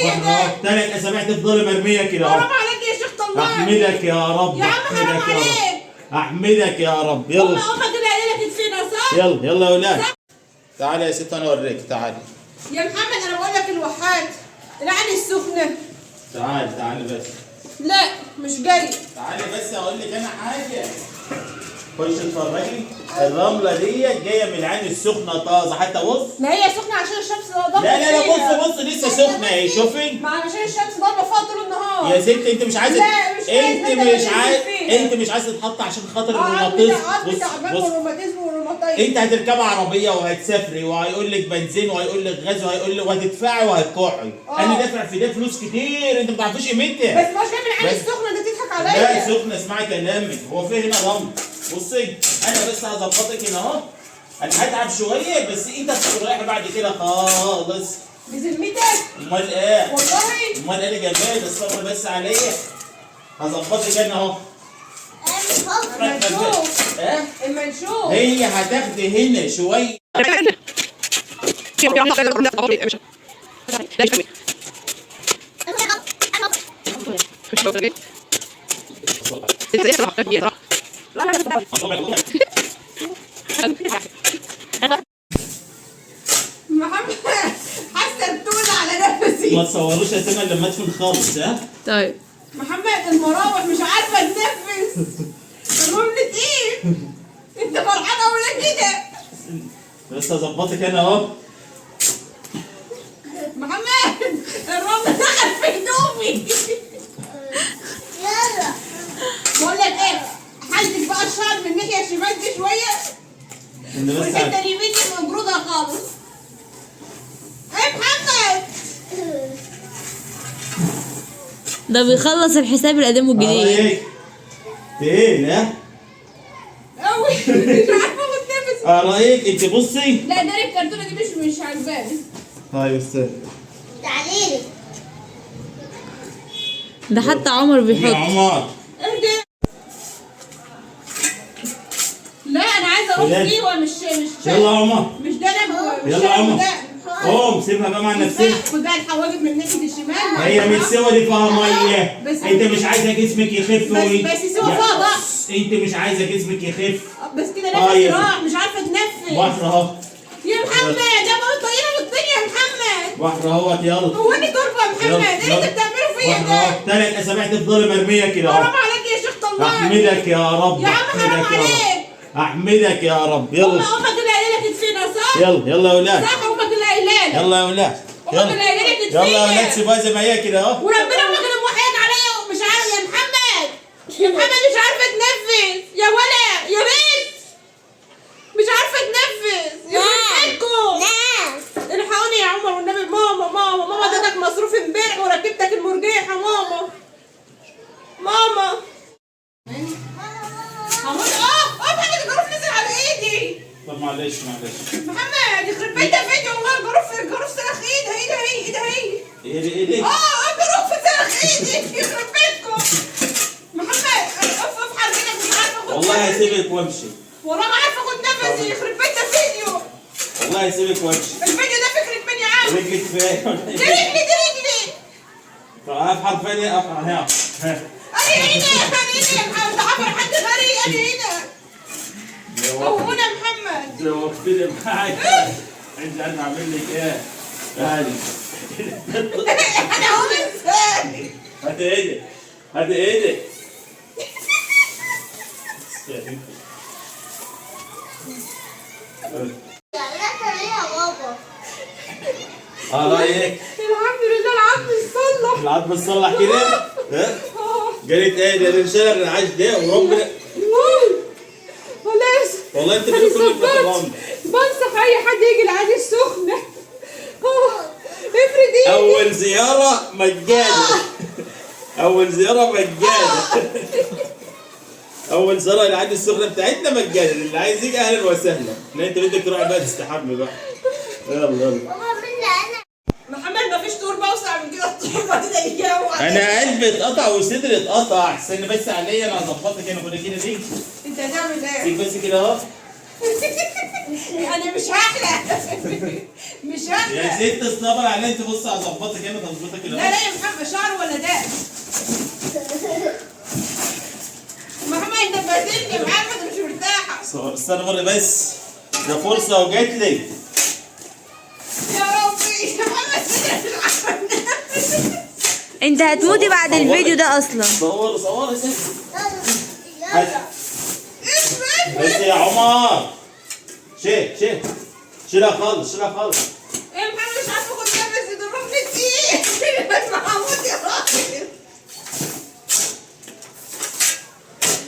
فيا ده؟ 3 اسابيع تفضلي مرمية كده اهو. حرام عليك يا شيخ طلعني. احمدك يا رب. يا عم حرام عليك. احمدك يا رب. يلا امك اللي قايله لك تدفنها صح؟ يلا يلا يا اولاد. تعالي يا ست انا اوريك. تعالي يا محمد انا بقول لك الواحات العين السخنة. تعالي تعالي بس. لا مش جاي. تعالي بس اقول لك انا حاجة. خش اتفرجي. الرملة ديت جاية من العين السخنة طازة حتى. بص ما هي سخنة عشان الشمس ضاربه. لا لا لا بص بص لسه سخنة اهي. شوفي ما عشان الشمس ضاربه فيها طول النهار يا ست. انت مش عايزه. لا مش عايزه. انت مش عايزه تتحط عشان خاطر الروماتيزم. بص بص الروماتيزم والروماتيزم. انت هتركبي عربية وهتسافري وهيقول لك بنزين وهيقول لك غاز وهيقول لك وهتدفعي وهتكعي. انا دافع في ده فلوس كتير انت ما تعرفيش قيمتها. بس مش جاي من العين السخنة انت تضحك عليا. لا سخنة اسمعي كلامي. هو في هنا رمل. بصي انا بس هظبطك هنا اهو. انا هتعب شوية بس انت هتستريحي بعد كده خالص. بذمتك؟ امال ايه؟ والله امال ايه يا جمال؟ الصبر بس عليا. هظبطك انا اهو. اما نشوف. ايه؟ اما نشوف. هي هتاخدي هنا شوية. محمد حاسه بتقول على نفسي. ما تصوروش يا سما لما ادفن خالص. ها؟ طيب محمد المراوح مش عارفه تنفس. الرمل تقيل. انت فرحان قوي كده؟ بس هظبطك انا اهو. محمد الرمل دخل في هدومي. يلا بقول لك ايه، حالتك بقى الشعر من الناحية الشمال دي شوية والحتة اليمين دي مبروده خالص. ايه محمد؟ ده بيخلص الحساب القديم والجديد. ايه؟ ها؟ قوي مش عارفه اخد نفسي. رايك انت بصي. لا ده الكرتونه دي مش عجباني. طيب استنى. تعالي لي. ده حتى عمر بيحط. يا عمر اهدى. لا انا عايزه اروح سيوه. مش يلا يا عمر. مش ده انا. يلا يا عمر قوم سيبها بقى مع نفسها. خد بقى الحواجب من ناحية الشمال. هي من سيوه دي فيها مية. انت مش عايزه جسمك يخف. بس سيوه فيها ضغط. انت مش عايزه جسمك يخف. بس كده نفسي راح مش عارفه اتنفس. بحر اهو يا محمد. ده بقى طايره بالدنيا يا محمد. بحر اهوت. يلا هو اني تربه يا محمد؟ ايه اللي انت بتعمله فيا ده؟ 3 اسابيع تفضلي مرمية كده اهو. حرام عليك يا شيخ طلعني. احمدك يا رب. يا عم حرام عليك. احمدك يا رب. يلا امك اللي قايله لك تدفنها صح؟ يلا يلا يا اولاد. صح امك اللي قايله لك. يلا يا اولاد. امك اللي قايله لك تدفنها. يلا يا اولاد سيبوها زي ما هي كده اهو. وربنا امك اللي موحيك عليا ومش عارف. يا محمد يا محمد مش عارفه اتنفس. يا ولا يا بنت مش عارفه اتنفس. يا بنتكم الحقوني يا عمر والنبي. ماما ماما ماما ادتك مصروف امبارح وركبتك المرجيحه. ماما ماما هموت. محمد الجروف نزل على ايدي. طب معلش معلش محمد يخرب بيت فيديو والله. الجروف سلخ ايدها. ايدها اهي ايدها اهي. ايه الجروف سلخ ايدي. يخرب بيتكم. محمد اقف حضرتك مش عارفه اخد. والله هسيبك وامشي. والله ما عارفه اخد نفسي. يخرب بيت فيديو. والله هسيبك وامشي. الفيديو ده فكرة مين يا عم؟ رجلك فين؟ دي رجلي دي رجلي. طب اقف حرفيا. اقف اهي. انا هنا انا هنا يا محمد. ده حفر حد غريب. انا هنا. قومونا يا محمد. لو وقفتني معاك انت انا هعمل لك ايه؟ تعالي. انا هقوم ازاي؟ هات ايدك هات ايدك. لا يا بابا. رايك؟ الحمد لله العظم اتصلح. العظم اتصلح كده؟ ها؟ قالت ايه ده؟ انا مش انا اللي عايش ده وربنا. خلاص والله انت بتقول كل بنصح اي حد يجي العين السخنة. افرد ايدي. اول زيارة مجانا. اول زيارة مجانا. اول زيارة العين السخنة بتاعتنا مجانا. اللي عايز يجي اهلا وسهلا. لا انت بدك تروح بقى تستحمي بقى. يلا يلا محمد مفيش تربه اوسع من كده. التربة دي ضيقه. انا قلبي اتقطع وصدري اتقطع. استنى بس عليا انا هظبطك. انا كده كده دي. انت هتعمل ايه؟ سيب بس كده اهو. انا مش هحلق. مش يا قادرة. ست الصبر عليا، انت بص هظبطك انا تظبطك لا لا يا محمد، شعر ولا ده؟ محمد انت بهدلني يا محمد، مش مرتاحة. صور، استنى مرة بس، ده فرصة وجات لي. يا ربي يا محمد مش عارفة اتنفس. انت هتموتي بعد الفيديو ده اصلا. صور صور يا ست. يلا. بس يا عمر، شيل شيل شيلها خالص، شيلها خالص. يا محمد مش عارفة اخد نفسي، ده الرمل تقيل. هموت يا راجل.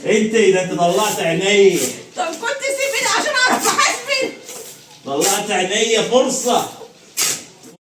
انت ده انت طلعت عينيا. طب كنت سيبني عشان اعرف احاسبك. طلعت عينيا فرصة.